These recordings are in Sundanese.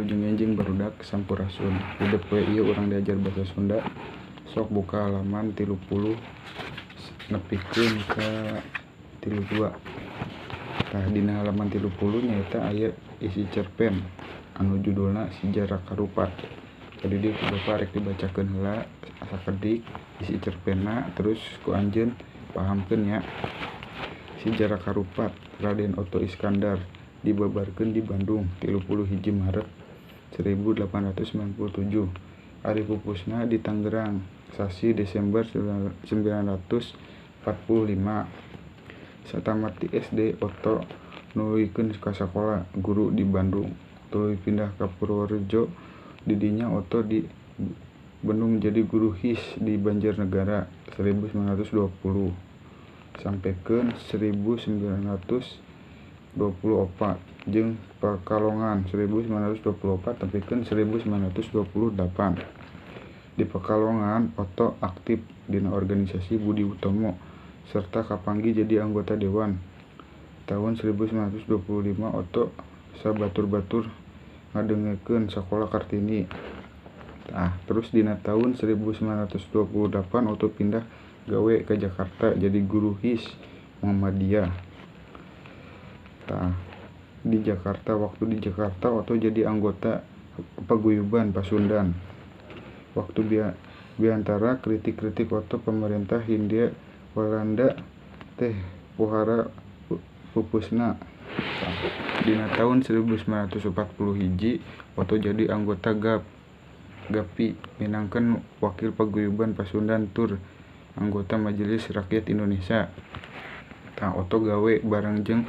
Wilujeng enjing barudak, sampurasun. Hidep we ieu urang diajar basa Sunda. Sok buka halaman 30 nepikeun ka 32. Tah, dina halaman 30 nyaeta aya isi cerpen anu judulna Si Jalak Harupat. Tadi dieu ku Bapak rek dibacakeun heula sakedik isi cerpenna, terus ku anjeun pahamkeun nya. Si Jalak Harupat, Raden Otto Iskandar, dibabarkeun di Bandung 31 Maret 1897. Ari pupusna di Tangerang sasi Desember 1945. Satamat ti SD, Otto nuluykeun ka sakola guru di Bandung, tuluy pindah ka Purworejo. Di dinya Otto dibendung jadi guru HIS di Banjarnegara 1920 sampikeun 1924 jeung Pekalongan 1924 nepikeun 1928. Di Pekalongan Otto aktif dina organisasi Budi Utomo serta kapanggih jadi anggota dewan. Taun 1925 Otto sabatur-batur ngadengekeun Sakola Kartini. Tah, terus dina taun 1928 Otto pindah gawe ka Jakarta jadi guru HIS Muhammadiyah. Tah, di Jakarta, waktu di Jakarta Otto jadi anggota Paguyuban Pasundan. Waktu biantara kritik-kritik Otto pemerintah Hindia Walanda teh pohara pupusna. Tah, dina taun 1941 Otto jadi anggota GAPI minangkeun wakil Paguyuban Pasundan tur anggota Majelis Rakyat Indonesia. Tah, Otto gawe bareng jeung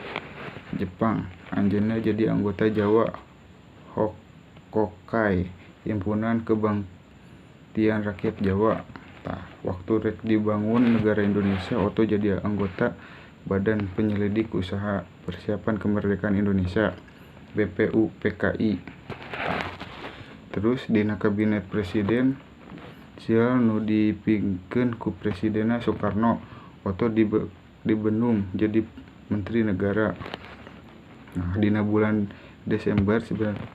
Jepang. Anjeunna jadi anggota Jawa Hokokai, Himpunan Kebangkitan Rakyat Jawa. Tah, waktu rek dibangun negara Indonesia, Otto jadi anggota Badan Penyelidik Usaha Persiapan Kemerdekaan Indonesia BPUPKI. Tah, terus dina kabinet presidensial nu dipingkeun ku Presidenna Soekarno, Otto dibendung jadi Menteri Negara. Nah, dina bulan Desember 1945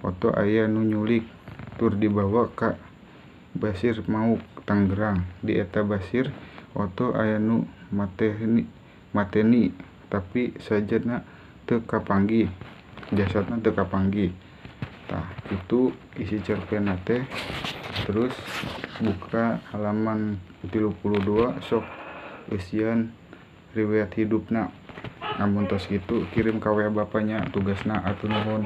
Otto aya nu nyulik tur dibawa ka Basir Mauk, Tangerang. Di eta basir Otto aya nu mateni, tapi sajadna teu kapanggih, jasadna teu kapanggih. Tah, kitu isi cerpenna teh. Terus buka halaman 32, sok eusian riwayat hidupna. Amun tos kitu kirim ka WA Bapa nya tugasna. Atur nuhun.